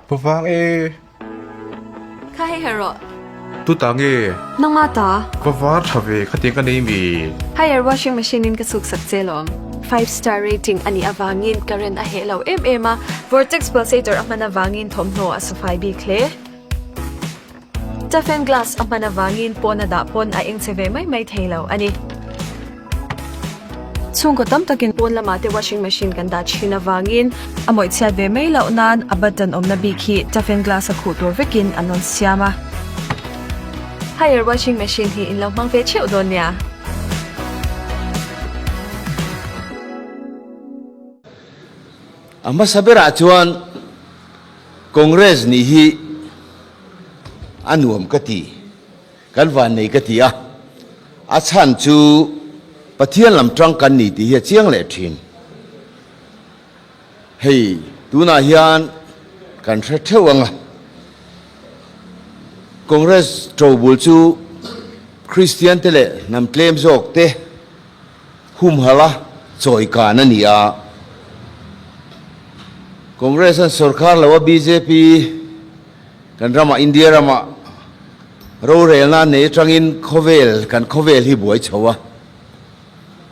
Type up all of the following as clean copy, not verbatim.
Pavang e. Kha hei her rawh. Tuta nge? Nangma ta. Va var tha ve khatiang ka nei mi. Haier washing machine in ka chhuk sak che lawm. Five star rating a nih avangin current a heh lo em em a, vortex pulsator a hman avangin thawmhnaw a safai bik hle. Toughen glass a hman avangin pawn a dah pawn a eng che ve mai mai thei lo a ni. Chhungkaw tam takin pawn lamah te washing machine kan dah thin avangin a mawih chhiat ve mai loh nan a button awmna bik hi toughen glass a khuh tur vekin an rawn siam a. Haier washing machine hi in lo hmang ve theuh dawn nia. A hmasa berah chuan Congress nih hi a nuam ka ti, kan van nei ka ti a, a chhan chu Pathian lam tang kan ni tih hi a chiang leh thin. Hei tunah hian kan hre theuh ang a, Congress ṭobul chu Kristian te leh hnam tlem zawk te humhalh a chawikan a ni a. Congress an sorkar lo a bjp kan ramah India ramah rorelna an nei atangin khawvel kan khawvel hi buai chho a,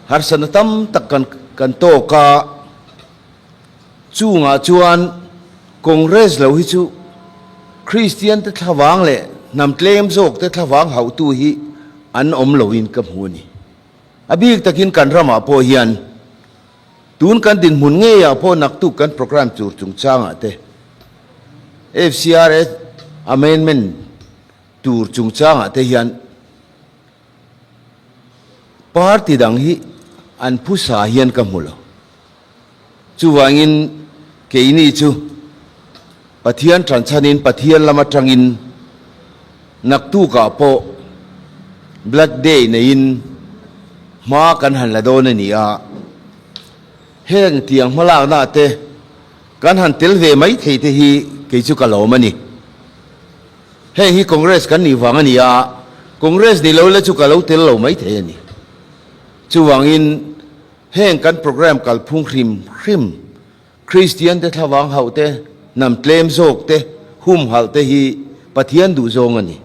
harsatna tam tak kan kan tawk a, chungah chuan Congress lo hi chu Kristian te thlavang leh hnam tlem zawk te thlavang hauhtu hi an awm loin ka hmu a ni. A bik takin kan ramah pawh hian tun kan dinhmun ngeiah pawh naktuk kan programme tur chungchangah te FCRA amendment tur chungchangah te hian party dang hi an phusa hian ka hmu lo. Chuvangin keini chu Pathian tanchhanin Pathian lam atangin naktukah pawh Black Day neiin hma kan han la dawn a ni a, heng tiang hmalakna te kan han tel ve mai thei te hi kei chu ka lawm a ni. Heng hi Congress kan nih vang a ni a, Congress ni lo la chu ka lo tel lo mai thei a ni. Chuvangin heng kan programme kalphung hrim hrim Kristian te thlavang hauh te, hnam tlem zawk te, humhalh te hi Pathian duh zawng a ni.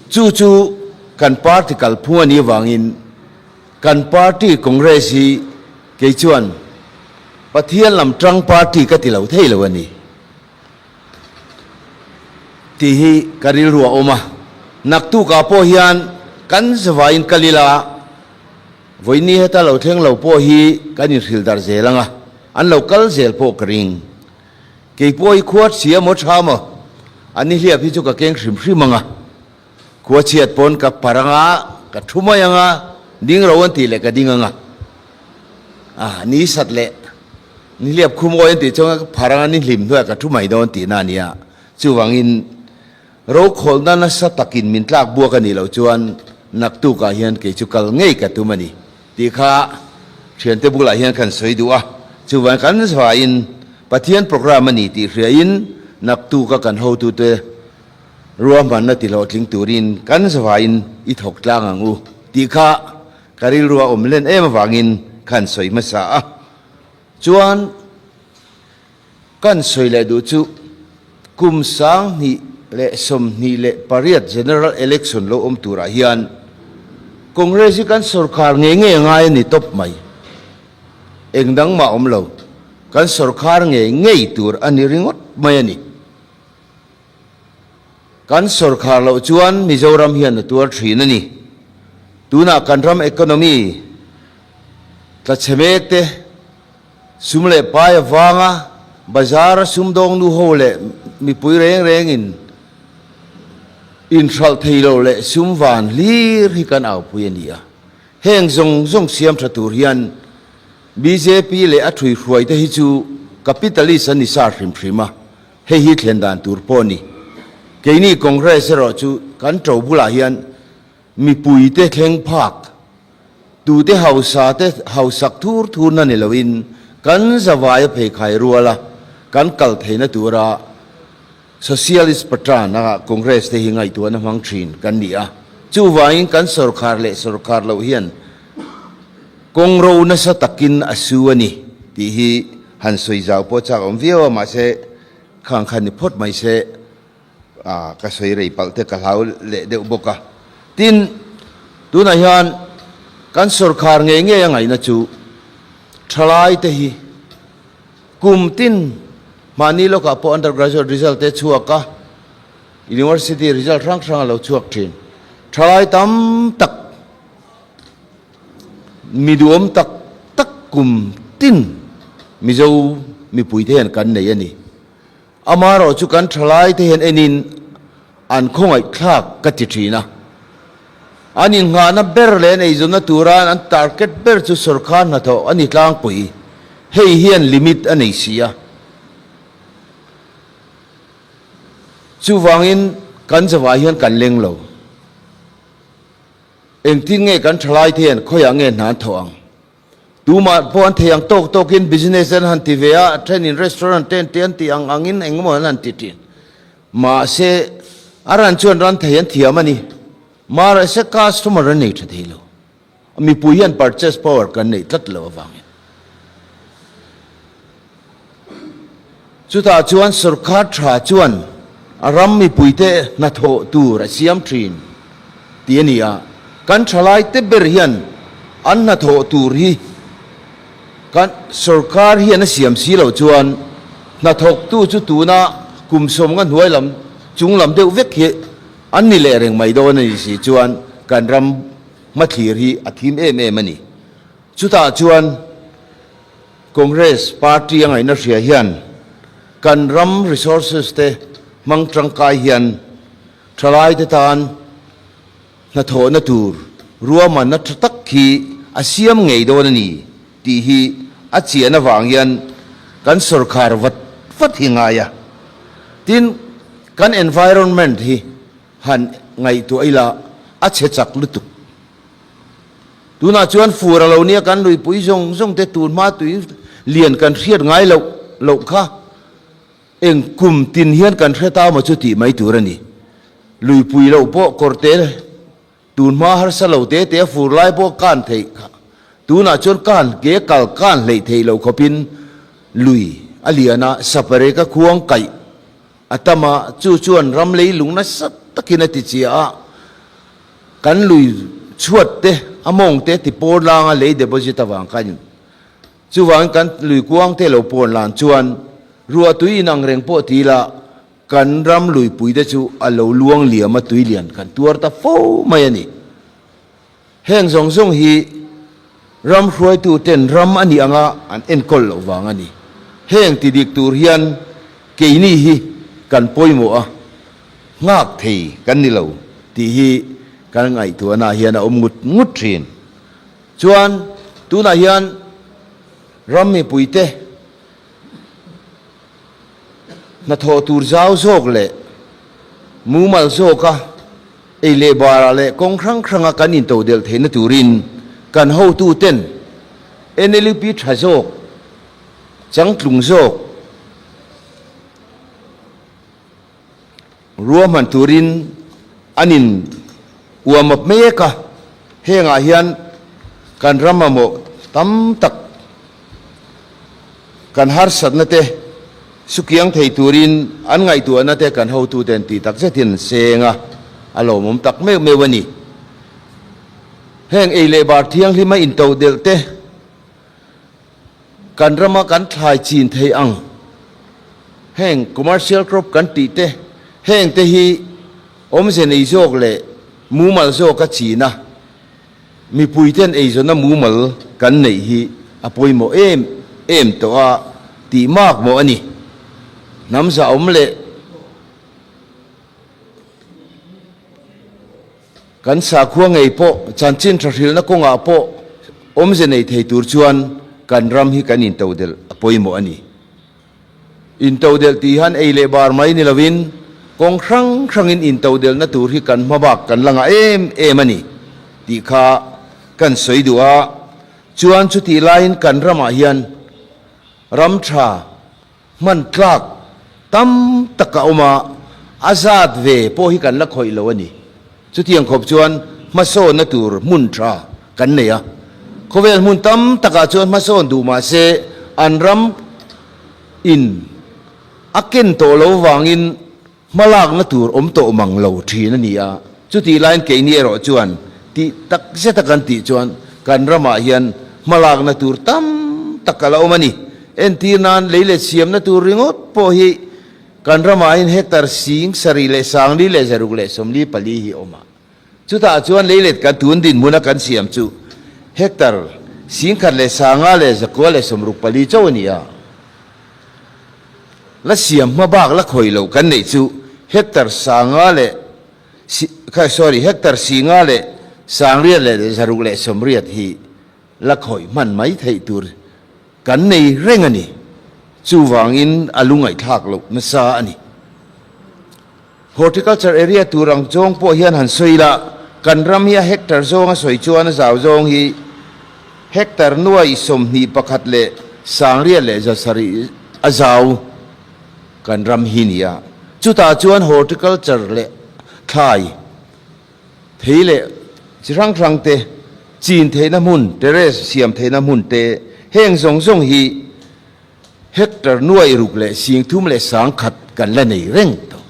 Chu chu kan party kalphung a nih avangin kan party Congress hi kei chuan Pathian lam tang party ka ti lo thei lo a ni tih hi ka rilru a awm a. Naktukah pawh hian kan zavaiin kal ila, Vawiini heta lo thleng lo pawh hi kan inhrilh darh zel ang a, an lo kal zel pawh ka ring. Kei pawh hi khua chhia maw tha maw? An ni hliap hi chu ka keng hrim hrim ang a, khua chhiat pawn ka par ang a, ka thu mai ang a, ding ro an tih leh ka ding ang a, ah ni sat leh ni hliap khum awi an tih chuan ka phar ang a, ni hlim hnuaiah ka thu mai dawn tihna a nia. Chuvangin. Rokhawlhna nasa takin min tlak buak a nih loh chuan naktukah hian kei chu kal ngei ka tum a ni tih kha thiante bulah hian kan sawi duh a, chuvang kan zvain Pathian programme a ni tih hriain naktuka kan hotute ruahmanna tihlawhtling turin kan zvain i thawk tlang ang u tih kha ka rilru a awm len em avangin khan sawi hmasa a. Chuan. Kan sawi leh duh chu kum 2028 General Election lo awm turah hian Congress hi kan sorkar ngei ngei a ngai a ni tawp mai. Eng dang mah awm lo, kan sorkar ngei ngei tur a ni ringawt mai a ni. Kan sorkar loh chuan Mizoram hian a tuar thin a ni. Tunah kan ram economy tla chhe mek te, Sum leh pai avanga bazar a sumdawng nu ho leh mipui reng rengin inhralh thei lo leh sum van hlir hi kan aupui a ni a. Heng zawng zawng siam tha tur hian bjp leh a thuihruai te hi chu capitalist an ni sa hrim hrim a, hei hi thlen dan tur pawh a ni. Keini Congress erawh chu kan to bulah hian Mipuite thleng phak, tute hausa te hausak thur thurna ni loin kan zavaia pheikhai ruala kan kal theihna tura Socialist Patrana Congress te hi ngaihtuahna hmang thin kan ni a. Chuvangin kan sorkar leh sorkar loh hian kawng ro nasa takin a su a ni tih hi han sawi zau pawh chak awm viau a, mahse. Khang khan ni phawt mai se, ka sawi rei palh te ka hlau leh deuh bawk a. Tin, tunah hian kan sawrkhar ngei ngei a ngaihna chu thalai te hi kum tin mahni lawkah pawh undergraduate result te chhuak a, university result hrang hrang a lo chhuak thin. Thalai tam tak, mi duhawm tak tak kum tin Mizo mipuite hian kan nei a ni. Amaherawh chu kan thalaite hian enin an khawngaihthlak ka ti thin a. An innghahna ber leh an eizawnna tura an target ber chu sawrkar hnathawh a ni tlangpui. Hei hian limit a nei si a. Chuvangin kan zavah hian kan leng lo. Engtin nge kan thalai te hian khawiah nge hna an thawh ang? Tumah pawh an thei ang tawk tawkin business an han ti ve a, a thenin restaurant te an ti an tih ang angin engemaw an han ti thin. Mahse, a ran chuan ran thei an thiam a ni. Mahse, customer an nei tha thei lo. Mipui hian purchase power kan neih tlat lo avangin. Chutah chuan sawrkar tha chuan a ram mipuite hnathawh tur a siam thin tih a ni a, kan thalaite ber hian an hnathawh tur hi kan sawrkar hian a siam si loh chuan hnathawktu chu tuna kum sawmnga hnuai lam chung lam deuh vek hi an ni leh reng mai dawn a ni si chuan kan ram hmathlir hi a thim em em a ni. Chutah chuan Congress party a ngaihna hria hian kan ram resources te hmang tangkai hian thalaite tan hnathawhna tur ruahmanna tha tak hi a siam ngei dawn a ni tih hi a chian avang hian kan sawrkhar vat vat hi ngai a. Tin, kan environment hi han ngaihtuah ila a chhe chak lutuk. Tunah chuan fur a lo nia kan luipui zawng zawng te tun hma tui lian kan hriat ngai loh loh kha eng kum tin hian kan hre ta maw chu tih mai tur a ni. Luipui loh pawh kawr te tun hma harsa lo te te a fur lai pawh kan theih kha tunah chuan kan ke kal kan hleih theih loh khawpin lui a lian a sapareka khuang kaih a tam a chu chuan ram leilung nasa takin a ti chiah a. Kan lui chhuat te, a mawng te ti pawn langa lei deposit avang khan in chuvangin kan lui kuang te lo pawn lan chuan ruah tui inang reng pawh ti ila kan ram luipui te chu a lo luang liam a tui lian kan tuar ta fo mai a ni. Heng zawng zawng hi ram hruaitu ten ram a nih anga an enkawl loh vang a ni. Heng ti dik tur hian keini hi kan pawimawh a. Nghak thei kan ni lo tih hi kan ngaihtuahna hian a awm ngut ngut thin. Chuan tunah hian ram mipuite hnathawh tur zau zawk leh mumal zawka ei leh barah leh kawng hrang hranga kan intodelh theihna turin kan hotuten NLUP tha zawk, changtlung zawk, Ruahman turin an in uam up mek a, hengah hian kan ram mamawh tam tak kan harsatna te sukiang thei turin an ngaihtuahna te kan hotute an tih tak zetin an seng a, a lawmawm tak meuh meuh a ni. Heng ei leh bar thianghlima intodelh te, Kan rama kan thlai chin thei ang heng commercial crop kan tih te, heng te hi awmze nei zawk leh mumal zawk a chin a, mipui ten eizawnna mumal kan neih hi a pawimawh em em tawh a tih mak mawh a ni. Hnam zahawm leh. Kan sakhua ngei pawh chanchin tha hrilhna kawngah pawh awmze nei thei tur chuan kan ram hi kan intodelh a pawimawh a ni. Intodelh tih hian ei leh bar mai ni lovin kawng hrang hrangin intodelhna tur hi kan hmabak kan la ngah em em a ni tih kha kan sawi duh a. Chuan chutih laiin kan ramah hian ram tha Hman tlak tam tak a awm a, a zat ve pawh hi kan la khawih lo a ni. Chutiang khawp chuan hmasawnna tur hmun tha kan nei a. Khawvel hmun tam takah chuan hmasawn duh mah se an ram in A ken tawh lo vangin hmalakna tur awm tawh mang lo thin a ni a. Chutih laiin keini erawh chuan tih tak zeta kan tih chuan kan ramah hian hmalakna tur tam tak a la awm a ni. Entir nan lei let siamna tur ringawt pawh hi kan ramah hian hectare 74 leh 50 leh 644 hi a awm a. Chutah chuan leilet kan tun dinhmuna kan siam chu hectare 10,000 leh 500 leh 964 chauh a ni a. La siam hma bak la khawih loh kan neih chu hectare 500 leh sorry hectare 500 leh 800 leh 680 hi la khawih hman mai theih tur kan nei reng a ni. Chuvangin a lungaihthlak loh nasa a ni. Horticulture area tur ang zawng pawh hian han sawi ila, kan ram hi a hectare zawng a sawi chuan a zau zawng hi hectare nuai 21 leh 800 leh 700 a zau kan ram hi ni a. Chutah chuan horticulture leh thlai thei leh chi hrang hrang te, chin theihna hmun, terrace siam theihna hmun te, heng zawng zawng hi Hectare nuai ruk leh 30 leh 10,000 kan la nei reng tawh.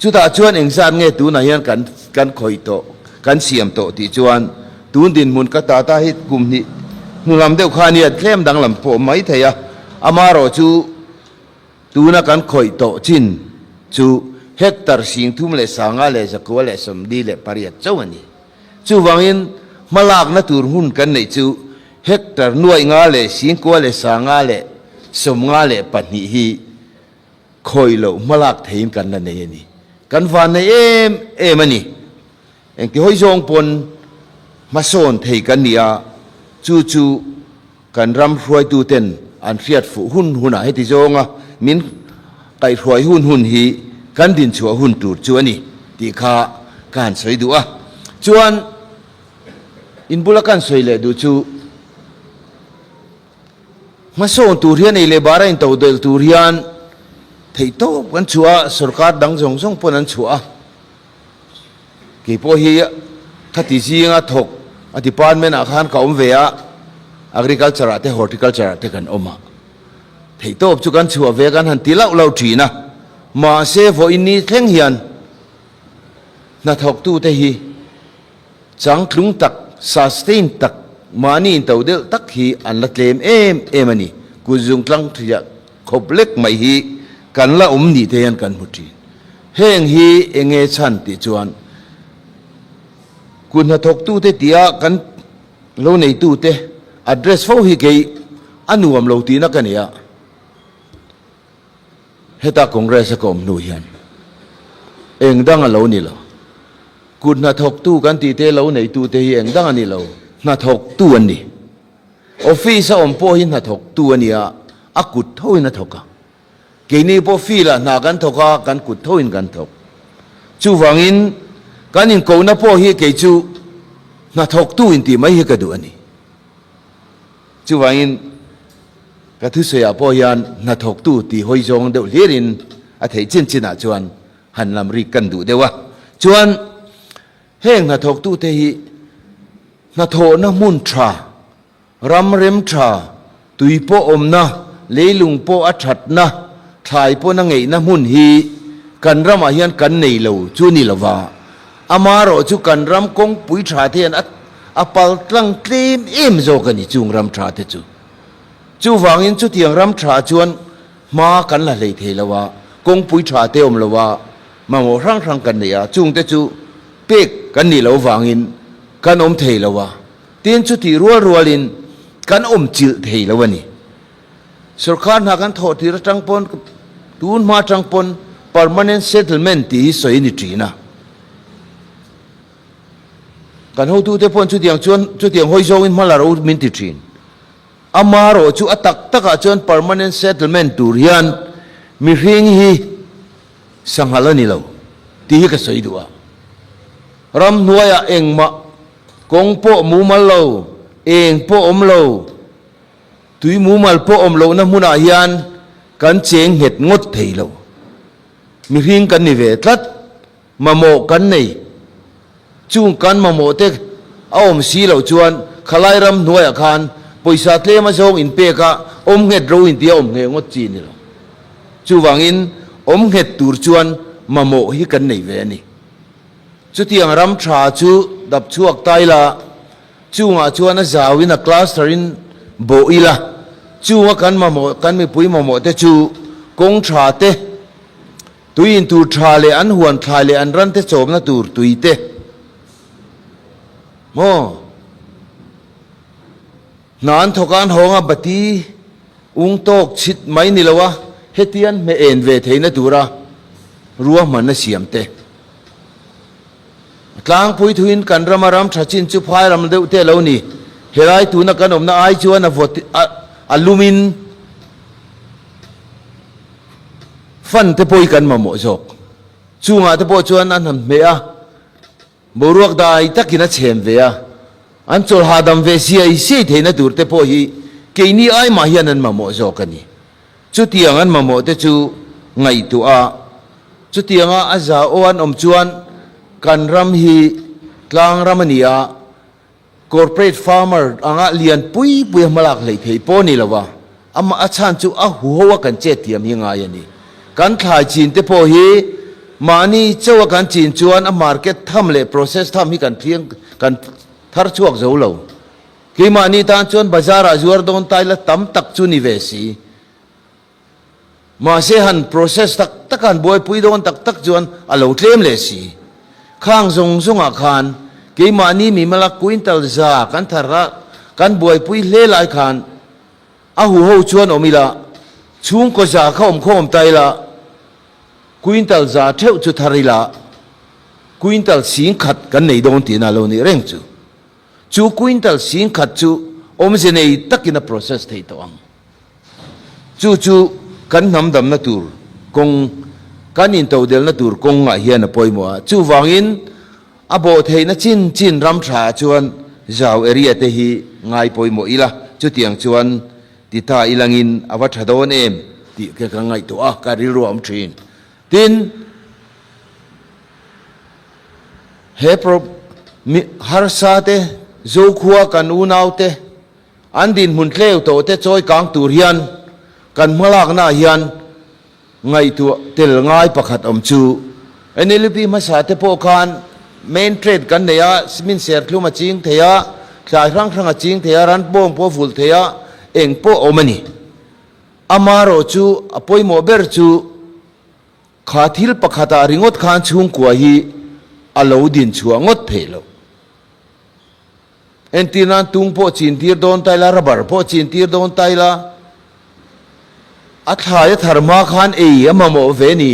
Chutah chuan engzat nge tunah hian kan kan khawih tawh, kan siam tawh tih chuan tun dinhmun ka ta ta hi kum hnih hnu lam deuh kha nia tlem danglam pawh mai thei a, amarawh chu tuna kan khawih tawh chin chu hectare 30 leh 500 leh 900 leh 48 chauh a ni. Chuvangin hmalakna tur hun kan neih chu Hectare nuaih nga leh 90 leh 500 leh 52 hi khawi loh hmalak theiin kan la nei a ni. Kan van nei em em a ni. Engti hawi zawng pawn hmasawn thei kan ni a, chu chu kan ram hruaituten an hriat fuh hun hunah heti zawnga min kaihhruai hun hun hi kan dinchhuah hun tur chu a ni tih kha ka han sawi duh a. Chuan. In bula kan sawi leh duh chu hmasawn tur hian ei leh bara in to delh tur hian theihtawp kan chhuah a, sorkar dang zawng zawng pawn an chhuah a. Keipawh hi khati zinga thawk a department ah khan ka awm ve a, agriculture ah te horticulture ah te kan awm a. Theihtawp chu kan chhuah ve kan han ti lauh lauh thin a, mahse vawiin ni thleng hian hnathawktute hi Changtlung tak, sustain tak, mahni into deuh tak hi an la tlem em em a ni. Kutzung tlang thliah khawp lek mai hi kan la awm ni te hian kan hmu thin. Heng hi eng nge chhan tih chuan kut hnathawktute tia kan lo neitute address fo hi kei a nuam lo tihna ka nei a. Heta Congress a ka awm hnu hian eng dang a lo ni lo. Kut hnathawktu kan tih te lo neitu te hi eng dang a ni lo, hnathawktu an ni. Office a awm pawh hi hnathawktu a ni a, a kut thoin a thawk a. Keini pawh field ah hna kan thawk a, kan kut thoin kan thawk. Chuvangin kan inkohna pawh hi kei chu hnathawktu intih mai hi ka duh a ni. Chuvangin ka thusawiah pawh hian hnathawktu tih hawi zawng deuh hlirin a theih chin chinah chuan han lam rik kan duh deuh a. Chuan heng hnathawktute hi hnathawhna hmun tha, ram rem tha, tui pawh awmna, leilung pawh a thatna, thlai pawn a ngeihna hmun hi kan ramah hian kan nei lo chu ni lova, Amaherawh chu kan ram kawngpui tha te hian a pal tlang tlem em zawk a ni chung ram tha te chu. Chuvangin chutiang ram tha chuan hma kan la hlei thei lo a, kawngpui tha te awm lo a, mamawh hrang hrang kan nei a, chung te chu pek kan nih loh vangin kan awm thei lo a, tin chutih rual rualin kan awm chilh thei lo a ni. Sorkar hna kan thawh tir atang pawn tun hma atang pawn permanent settlement tih hi sawi a ni thin a. Kan hotute pawn chutiang chuan chutiang hawi zawngin hma la ro min ti thin. Amaherawh chu a tak takah chuan permanent settlement tur hian mihring hi sanghal a ni lo tih hi ka sawi duh a. Ramhnuaiah engmah kawng pawh mumal lo, eng pawh awm lo, Tui mumal pawh awm lohna hmunah hian kan cheng nghet ngawt thei lo. Mihring kan ni ve tlat, mamawh kan nei. Chung kan mamawh te a awm si loh chuan khalai ram hnuaiah khan pawisa tlem a zawng inpek a, awm nghet ro intia awm ngheh ngawt chi ni lo. Chuvangin awm nghet tur chuan mamawh hi kan nei ve a ni. Chutiang ram tha chu dap chhuak ta ila, chungah chuan a zauin a cluster in bawh ila, chunga kan mamawh kan mipui mamawh te chu kawng tha te, tui in tur tha leh an huan thlai leh an ran te chawmna tur tui te, maw? Hna an thawk a, an hawng a, bati ung tawk chhit mai ni lo a, hetian hmeh en ve theihna tura ruahmanna siam te. A tlangpui thuin kan rama ram tha chin chu phai ram deuh te a lo ni. Helai tuna kan awmna ai chuan a vawt a lumin fan te pawh hi kan mamawh zawk. Chungah te pawh chuan an han hmeh a. Boruak dai takin a chhem ve a, an chawlh hahdam ve siai siai theihna tur te pawh hi keini ai mah hian an mamawh zawk a ni. Chutiang an mamawh te chu ngaihtuah a, chutianga a za aw an awm chuan kan ram hi tlang ram a ni a, Corporate farmer anga lian pui pui a hmalak hleih theih pawh a ni lo a, amah a chhan chu a huho a kan chet thiam hi ngai a ni. Kan thlai chin te pawh hi mahni chauh a kan chin chuan a market tham leh process tham hi kan thliang kan thar chhuak zo lo. Keimahni tan chuan bazar ah zuar dawn tai la tam tak chu ni ve si. Mahse han process tak tak han buaipui dawn tak tak chuan a lo tlem leh si. Khang zawng zawngah khan keimahni mimala quintal za kan thar a, kan buaipui hle lai khan a huho chuan awm ila, chhungkaw za kha awm khawm ta ila, quintal za theuh chu thar ila, quintal singkhat kan nei dawn tihna a lo nih reng chu. Chu quintal singkhat chu awmze nei takin a process thei tawh ang. Chu chu kan hnam damna tur kawng, kan intodelna tur kawngah hian a pawimawh a. Chuvangin a bawh theihna chin chin ram thaah chuan zau area te hi ngai pawimawh ila, chutiang chuan ti ta ilangin a va tha dawn em tih ka ka ngaihtuah a, ka rilru a awm thin. Tin, he pro mi harsa te, Zokhua kan unau te, An dinhmun tleu tawh te chawi kang tur hian kan hmalaknaah hian ngaihtuah tel ngai pakhat awm chu. NLUP hmasa te pawh khan main trade kan nei a, cement serthlum a ching thei a, thlai hrang hrang a ching thei a, ran bawng pawh a vulh thei a, eng pawh a awm a ni. Amaherawh chu a pawimawh ber chu kha thil pakhatah ringawt khan chhungkua hi a lo dinchhuah ngawt theih loh. Entir nan tung pawh chin tir dawn ta ila, rubber pawh chin tir dawn ta ila, a thlai a thar hma khan ei a mamawh ve ni.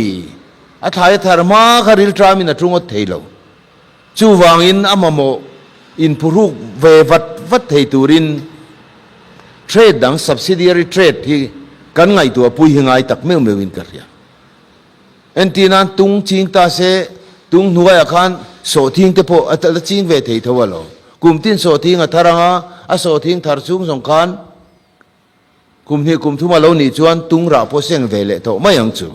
A thlai a thar hma kha rilṭamin a ṭu ngawt thei lo. Chuvangin a mamawh inphuhruk ve vat vat thei turin trade dang, subsidiary trade hi kan ngaihtuah pui hi ngai tak meuh meuhin ka hria. Entir nan tung ching ta se, tung hnuaiah khan sawhthing te pawh a la ching ve thei tho alawm. Kum tin sawhthing a thar ang a, a sawhthing thar chung zawng khan kum hnih kum thum a lo nih chuan tung rah pawh seng ve leh tawh mai ang chu.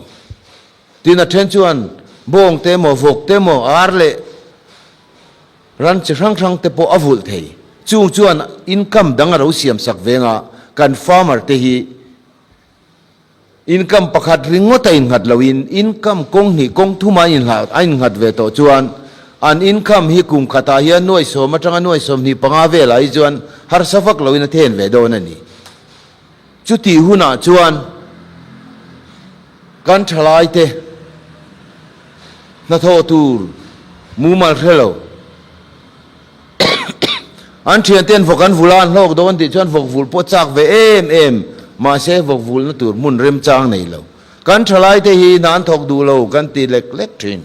Tin a then chuan bawng te emaw vawk te emaw ar leh ran chi hrang hrang te pawh a vulh thei. Chung chuan income dang a lo siam sak veng a, kan farmer te hi Income pakhat ringawt a innghat loin income kawng hnih kawng thuma a innghat ve tawh chuan an income hi kum khatah hian nuai sawm atanga nuai 25 velah hi chuan harsa vak loin a then ve dawn a ni. Chutih hunah chuan kan thalaite hnathawh tur mumal hre lo. An thianten vawk an vulh a, an hlawk dawn tih chuan vawk vulh pawh chak ve em em, mahse vawk vulhna tur hmun remchang nei lo. Kan thalaite hi hna an thawk duh lo kan ti lek lek thin.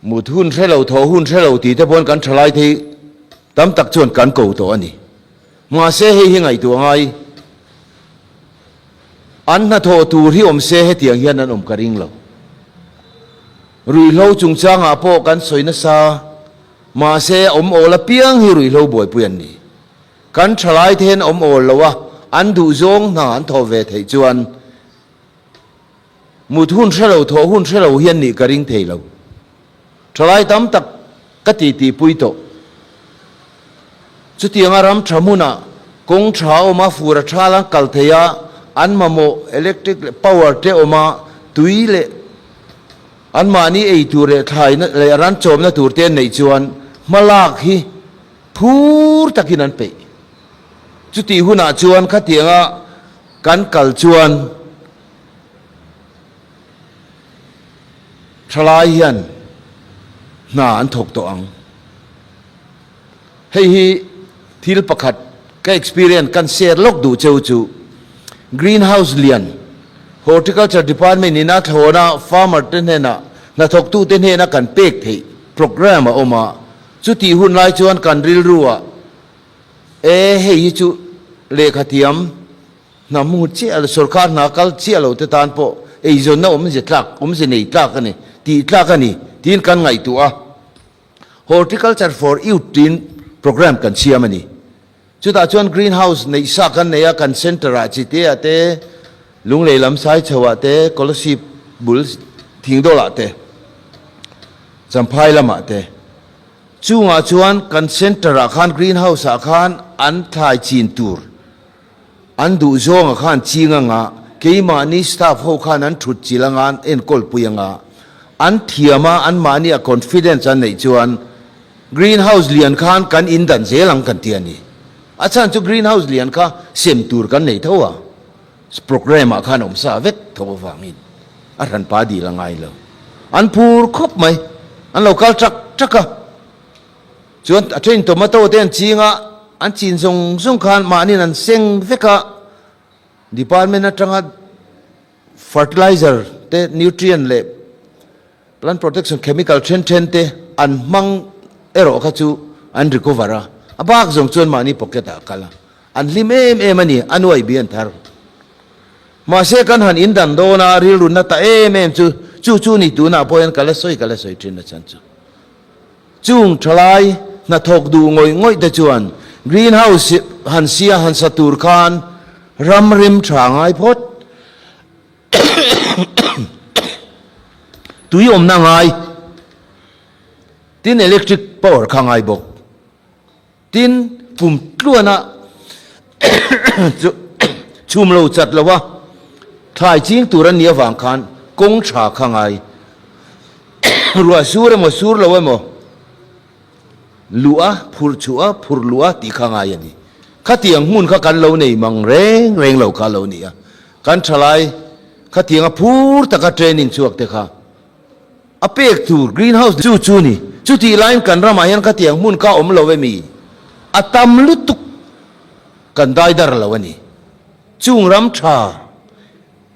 Mut hun hre lo, thawh hun hre lo tih te pawn kan thalaite hi tam tak chuan kan ko tawh a ni. Mahse hei hi ngaihtuah ngai, an hnathawh tur hi awm se hetiang hian an awm ka ring lo. Ruihhlo chungchangah pawh kan sawi nasa, mahse awm awl apiang hi ruihhlo buaipui an ni. Kan thalai te hian awm awl lo a, an duhzawng hna an thawh ve theih chuan mut hun hre lo, thawh hun hre lo hian nih ka ring thei lo. Thalai tam tak ka titipui tawh. Chutianga ram tha hmunah kawng tha awm a, fur a tha la, kal thei a, an mamawh electric leh power te awm a, tui leh anmahni ei tur leh thlaina leh ran chawmna tur te an neih chuan hmalak hi phur takin an peih. Chutih hunah chuan khatianga kan kal chuan thalai hian hna an thawk tawh ang. Hei hi thil pakhat ka experience kan share lawk duh cheu chu Green House lian Horticulture Department in a thlawna farmer te hnenah hnathawktu te hnena kan pek theih programme a awm a, chutih hun lai chuan kan rilru ah e hei hi chu lehkha thiam hna hmu chiah lo sorkar hna kal chiah lo te tan pawh eizawnna awmze tlak awmze nei tlak a ni tih tlak a ni tiin kan ngaihtuah a. Horticulture for Youth tiin programme kan siam a ni. Chutah chuan green house neih sa kan nei a, kan centre ah Chitea te, Lunglei lam Saichho ah te, Kolasib bul Thingdawl ah te, Champhai lamah te. Chungah chuan kan centre ah khan green house ah khan an thlai chin tur An duh zawnga khan ching anga, keimahni staff ho khan an thut chilh anga, an enkawl pui anga, an thiam a, anmahni a confidence an neih chuan green house lian khan kan in dan zel ang kan ti a ni. A chhan chu green house lian kha sem tur kan nei tho a, programme ah khan awm sa vek tho avangin a hranpa dil a ngai lo. An phur khawp mai, an lo kal ṭak ṭak a. Chuan a then tomato te an ching a, an chin zawng zawng khan mahniin an seng vek a, department atanga fertilizer te nutrient leh plant protection chemical then then te an hmang erawh kha chu an recover a, a bak zawng chuan mahni pocket ah a kal a, an hlim em em a ni, a nuai bi an thar. Mahse kan han indan dawn a, rilru na ta em em chu, chu chu ni tunah pawh hian ka la sawi ka la sawi thin a chhan chu. Chung thalai hnathawk duh ngawih ngawih te chuan green house han sia han sa tur khan ram rem tha ngai phawt. Tui awmna ngai tin electric power kha ngai bawk. Tin, kum tluana chhum lo chat lo a, thlai ching tur an nih avang khan kawng tha kha ngai. Ruah sur emaw sur lo emaw luh a, phurh chhuah a, phurh luh a tih kha ngai a ni. Khatiang hmun kha kan lo nei mang reng reng lo kha a lo ni a. Kan thalai khatianga phur taka training chhuak te kha A pek tur green house chu chu ni. Chutih laiin kan ramah hian khatiang hmun kha awm lo emi? A tam lutuk kan daidar lo a ni. Chung ram tha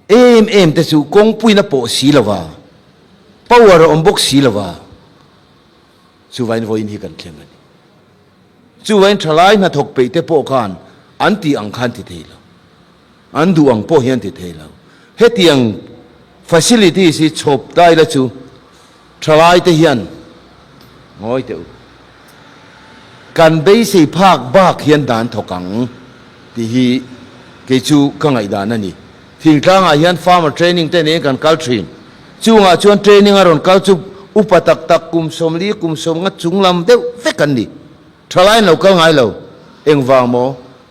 em em te chu kawngpuina pawh si lo va, power a awm bawk si lo va, chuvain vawiin hi kan thleng a ni. Chuvain thalai hnathawk peih te pawh khan an tih ang khan ti thei lo. An duh ang pawh hian ti thei lo. Hetiang facilities hi chhawp dai la chu thalai te hian ngawi teh u. Kan beisei phak bak hian dan thawk ang tih hi kei chu ka ngaihdan a ni. Thingtlangah hian farmer training te nen kan kal thin. Chungah chuan training a rawn kal chu upa tak tak kum 40 kum 50 chunglam deuh vek an ni. Thalai an lo kal ngai lo. Engvang maw?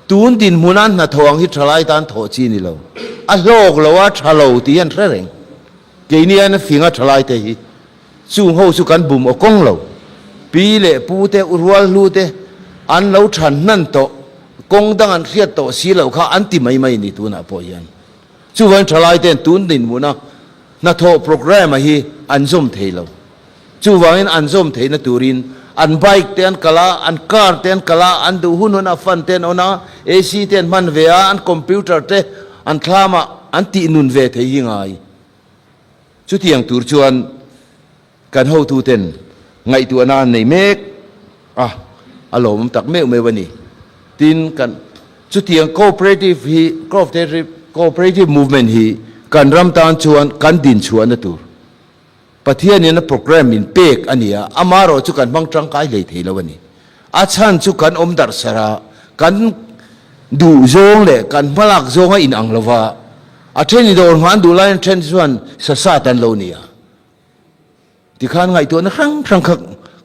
Tun dinhmuna hnathawh ang hi thalai tan thawh chi ni lo. A hlawk lo a, tha lo tih hi an hre reng. Keini aiin a fing a thalai te hi. Chung ho chu kan bum aw kawng lo. Pi leh pu te, u rual hlu te an lo than hnan tawh, kawng dang an hriat tawh si loh kha an ti mai mai ni tunah pawh hian. Chuvangin thalai ten tun dinhmuna hnathawh programme a hi an zawm thei lo. Chuvangin an zawm theihna turin an bike te an kal a, an car te an kal a, an duh hun hun a fan te an on a, AC te an hman ve a, an computer te an thlam a, an tih nun ve thei hi ngai. Chutiang tur chuan kan hotuten ngaihtuahna an nei mek a, a lawmawm tak meuh meuh a ni. Tin, kan chutiang cooperative hi, cooperative movement hi kan ram tan chuan kan dinchhuahna tur. Pathianin a programme min pek a ni a, amarawh chu kan hmang tangkai hlei thei lo a ni. A chhan chu kan awm darh sarh a, kan duh zawng leh kan hmalak zawng a inang lo va, a then i dawr hma an duh laiin a then chuan sa sat an lo ni a. Tikhan ngaihtuahna hrang hrang kha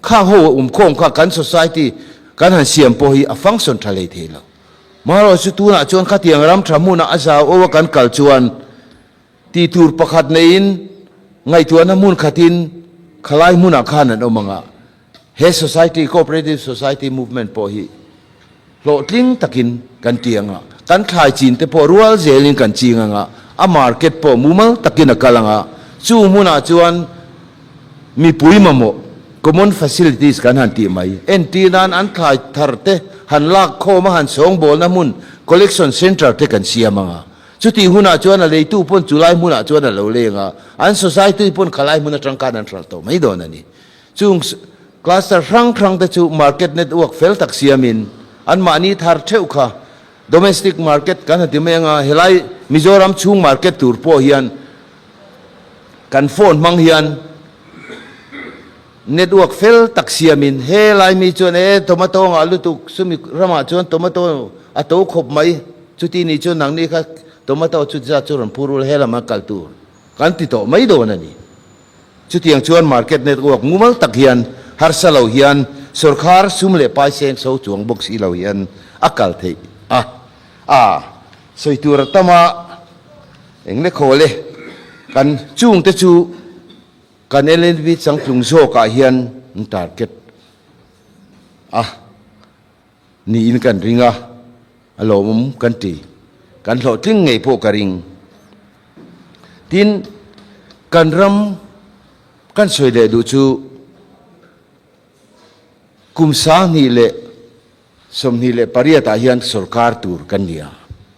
khang ho a awm khawm kha kan society kan han siam pawh hi a function tha hlei thei lo. Marawh chu tunah chuan khatiang ram tha hmunah a zau o a kan kal chuan tih tur pakhat neiin ngaihtuahna hmun khatin khalai hmunah khan an awm ang a. He society, cooperative society movement pawh hi hlawhtling takin kan ti ang a, kan thlai chin te pawh rual zelin kan ching ang a, a market pawh mumal takin a kal ang a, chu hmunah chuan mipui mamawh, common facilities kan han tih mai, entir nan an thlai thar te han lak khawm a han sawngbawlna hmun, collection centre te kan siam ang a, chutih hunah chuan a leitu pawn chulai hmunah chuan a lo leng a, an society pawn khalai hmun atang khan an hralh tawh mai dawn a ni. Chung cluster hrang hrang te chu market network fel tak siamin anmahni thar theuh kha domestic market kan ha ti mai anga helai Mizoram chhung market tur pawh hian kan phone hmang hian network fel tak siamin helai mi chuan e tomato ngah lutuk chumi ramah chuan tomato a to khawp mai chuti ni chuan nangni kha tomato chu zat chu rawn phur ula helam a kal tur kan ti tawh mai dawn a ni. Chutiang chuan market network mumal tak hian harsa lo hian sawrkhar sum leh pai seng so chuang bawk si lo hian a kal theih a. A sawi tur a tam a, eng le khawl e, kan chungte chu kan LNB changtlung zawkah hian an target a niin kan ring a, a lawmawm kan ti. Kan hlawhtling ngei pawh ka ring. Tin, kan ram kan sawi leh duh chu kum 2028 ah hian sorkar tur kan ni a.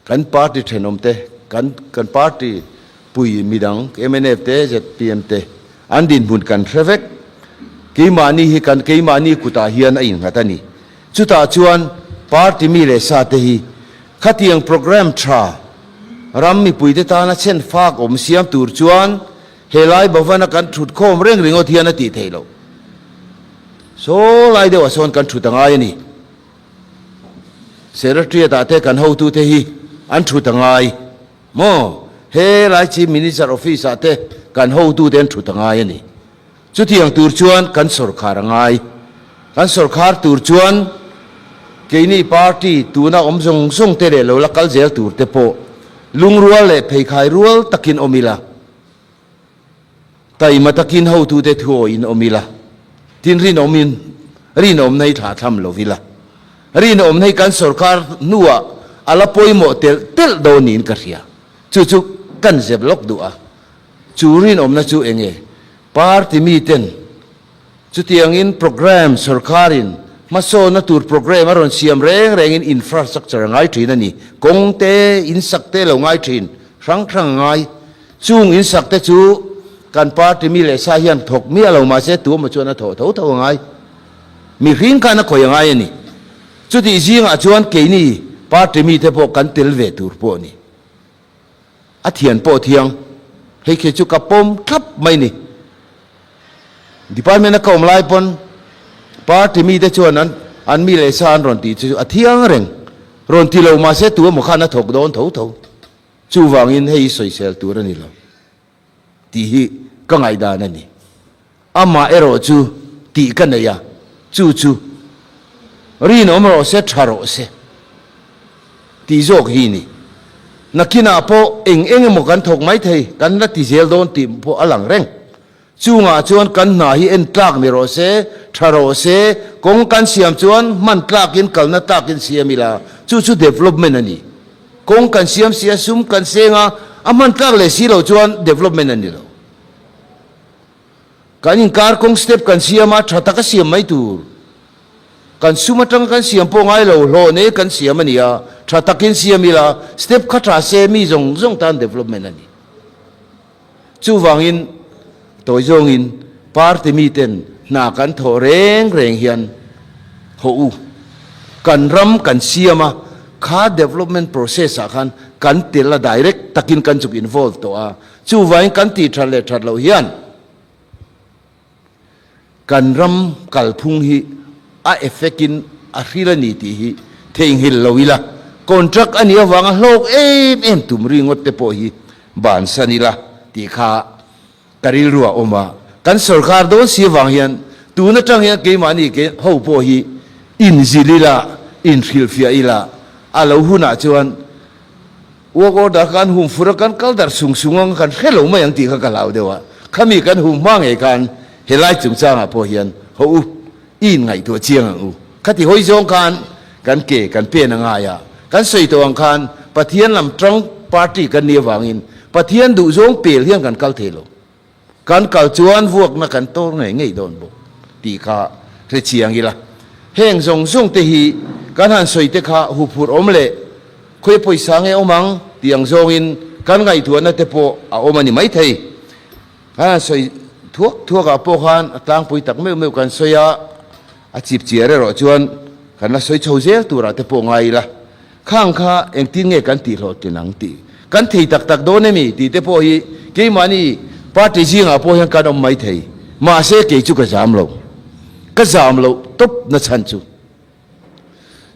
Kan party thenawm te, kan kan party pui midang mnf te, zpm te an dinhmun kan hre vek. Keimahni hi kan keimahni kutah hian a innghat a ni. Chutah chuan party mi leh sa te hi khatiang programme tha ram mipuite tana chhen fak awm siam tur chuan helai Bhavan-a kan thut khawm reng ringawt hian a tih theih loh. Saw lai deuhah sawn kan thut a ngai a ni. Secretariat-ah te kan hotute hi an thut a ngai maw? Helai Chief Minister Office-ah te kan hotute an thut a ngai a ni. Chutiang tur chuan kan sawrkhar a ngai. Kan sawrkhar tur chuan keini party tuna awm zawng zawng te leh lo la kal zel tur te pawh lungrual leh pheikhai rual takin awm ila, taima takin hotute thuawiin awm ila, tin rinawmin rinawmna hi thlahthlam lo ila, rinawmna hi kan sawrkhar hnuah a la pawimawh telh telh dawn niin ka hria. Chu chu kan zep lawk duh a. Chu rinawmna chu eng nge? Party miten chutiangin programme sorkarin hmasawnna tur programme a rawn siam reng rengin infrastructure a ngai thin a ni. Kawng te, insak te lo ngai thin, hrang hrang a ngai. Chung insak te chu kan party mi leh sa hian thawk miah lo mahse tuemaw chuan a thawh tho tho a ngai. Mihring khan a khawih a ngai a ni. Chutih zingah chuan keini party mite pawh kan tel ve tur pawh a ni. A thian pawh thiang. Hei khi chu ka pawm thlap mai ni. Department a ka awm lai pawn party mite chuan an an mi leh sa an rawn tih chu a thiang reng. Rawn ti lo mahse tu emaw khan a thawk dawn tho tho. Chuvangin hei hi sawisel tur a ni lo tih hi ka ngaihdan a ni. Amah erawh chu tih ka nei a, chu chu rinawm rawh se, tha rawh se tih zawk hi ni. Nakinah pawh eng eng emaw kan thawk mai thei, kan la ti zel dawn tih pawh a lang reng. Chungah chuan kan hna hi en tlak ni rawh se, tha rawh se, kawng kan siam chuan hman tlakin kalna tlakin siam ila, chu chu development a ni. Kawng kan siam si a, sum kan seng a, a hman tlak leh si loh chuan development a ni lo. Kan inkar kawng step kan siam a, tha taka siam mai tur. Kan sum atanga kan siam pawh ngai lo, hlawh nei kan siam a ni a, tha takin siam ila, step kha tha se mi zawng zawng tan development a ni. Chuvangin, tawi zawngin party miten hna kan thawh reng reng hian hawh u. Kan ram kan siam a, kha development process ah khan kan tel a direct takin kan chuk involve tawh a, Chuvangin kan tih that leh that loh hian kan ram kalphung hi a effect in a hril a ni tih hi theihnghilh lo ila, contract a nih avanga hlawk em em tum ringawt te pawh hi bansan ila tih kha ka rilru a awm a. Kan sorkar dawn si avang hian tun atang hian keimahni ho pawh hi inzil ila, inhrilhfiah ila. A lo hunah chuan work order kha an hum fur a, kan kal darh sung sung ang, kan hre lo mai ang tih kha ka hlau deuh a. Khami kan hum hma ngei khan helai chungchangah pawh hian haw u, i inngaihtuah chiang ang u. Khati hawi zawng khan kan ke kan pen a ngai a, kan sawi tawh ang khan Pathian lam tang party kan nih avangin Pathian duhzawng pel hian kan kal thei lo. Kan kal chuan vuakna kan tawr ngei ngei dawn bawk tih kha hre chiang ila. Heng zawng zawng te hi kan han sawi te kha huphurh awm leh khawi pawisa nge awm ang tih ang zawngin kan ngaihtuahna te pawh a awm a ni maithei. Kan han sawi thuak thuak ah pawh khan a tlangpui tak meuh meuh kan sawi a, a chip chiar erawh chuan kan la sawi chho zel turah te pawh ngai ila. Khang kha engtin nge kan tihhlawhtlin ang tih kan thei tak tak dawn emi tih te pawh hi keimahni party zingah pawh hian kan awm mai thei. Mahse kei chu ka zam lo. Ka zam loh tawp na chhan chu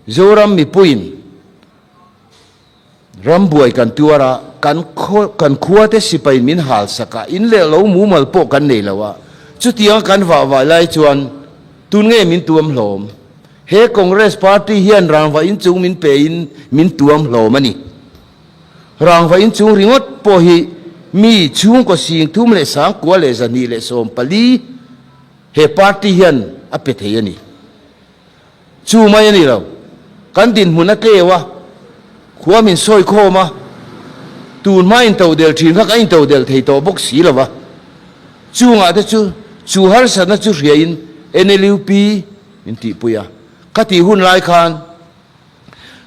Zoram mipuiin rambuai kan tuar a, kan kan khua te sipai min hal sak a, in leh lo mumal pawh kan nei lo a, chutianga kan vah vah lai chuan tun nge min tuam hlawm? He Congress party hian rangva inchung min pe in min tuam hlawm a ni. Rangva inchung ringawt pawh hi mi chhungkaw sing thum leh sangkua leh 214 he party hian a pe thei a ni. Chu mai a ni lo. Kan dinhmun a tleu a, khua min sawi khawm a, tun hma intodel thin kha kan intodel thei tawh bawk si lo va. Chungah te chu chu harsatna chu hriain NLUP, Min tihpui a, ka tih hun lai khan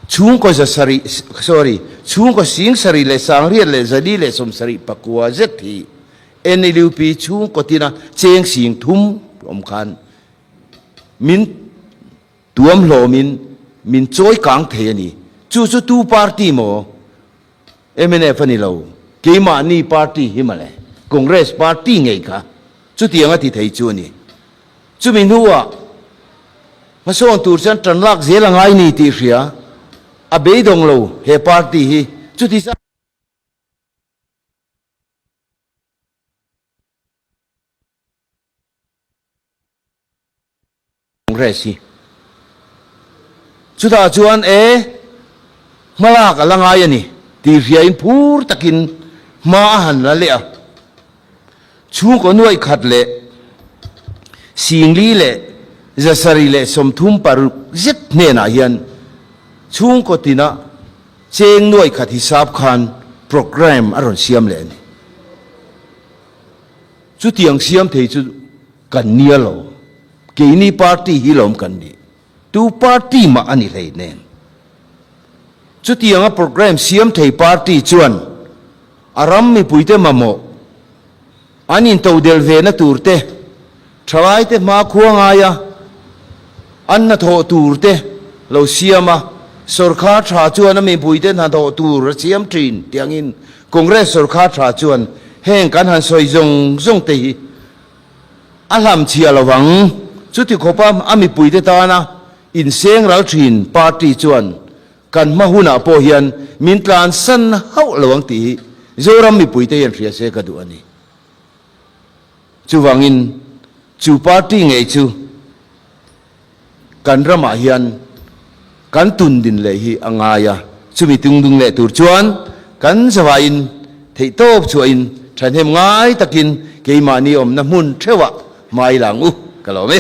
chhungkaw za sarih, sorry, chhungkaw sing sarih leh sangriat leh zali leh sawmsarih pakua zet hi NLUP chhungkaw tina cheng sing thum awm khan min tuam hlawmin min chawi kang thei a ni. Chu chu tu party maw? Mnf a ni lo, keimahni party hi mawle, Congress party ngei kha chutiang a ti thei chu a ni. Chumi hnuah hmasawn tur chuan tan lak zel a ngai ni tih hria a beidawng lo he party hi chuti zat Congress hi chutah chuan e hmalak a la ngai a ni tih hriain phur takin hma a han la leh a. Chhungkaw nuaih khat leh singli leh zasarih leh 36 zet hnenah hian chhungkaw tina cheng nuaih khat hisap khan programme a rawn siam leh a ni. Chutiang siam thei chu kan nia lo, keini party hi lawm kan nih, tu party mah a ni hlei nen. Chutianga programme siam thei party chuan A ram mipuite mamawh an intodel ve na tur te, thalaite hmakhua ngaia an hnathawh tur te lo siam a, sawrkhar tha chuan a mipuite hnathawh tur a siam thin tih angin Congress sawrkhar tha chuan heng kan han sawi zawng zawng te hi a hlamchhiah lo vang. Chuti khawpa a mipuite tana inseng ral thin party chuan Kan hma hunah pawh hian min tlansan hauh lo ang tih hi Zoram mipuite hian hria se ka duh a ni. Chuvangin chu party ngei chu kan ramah hian kan tun din leh hi a ngai a, chumi tungdung leh tur chuan kan zavaiin theihtawp chhuahin thahnem ngai takin keimahni awmna hmun theuhah hmai lang u ka lawm e.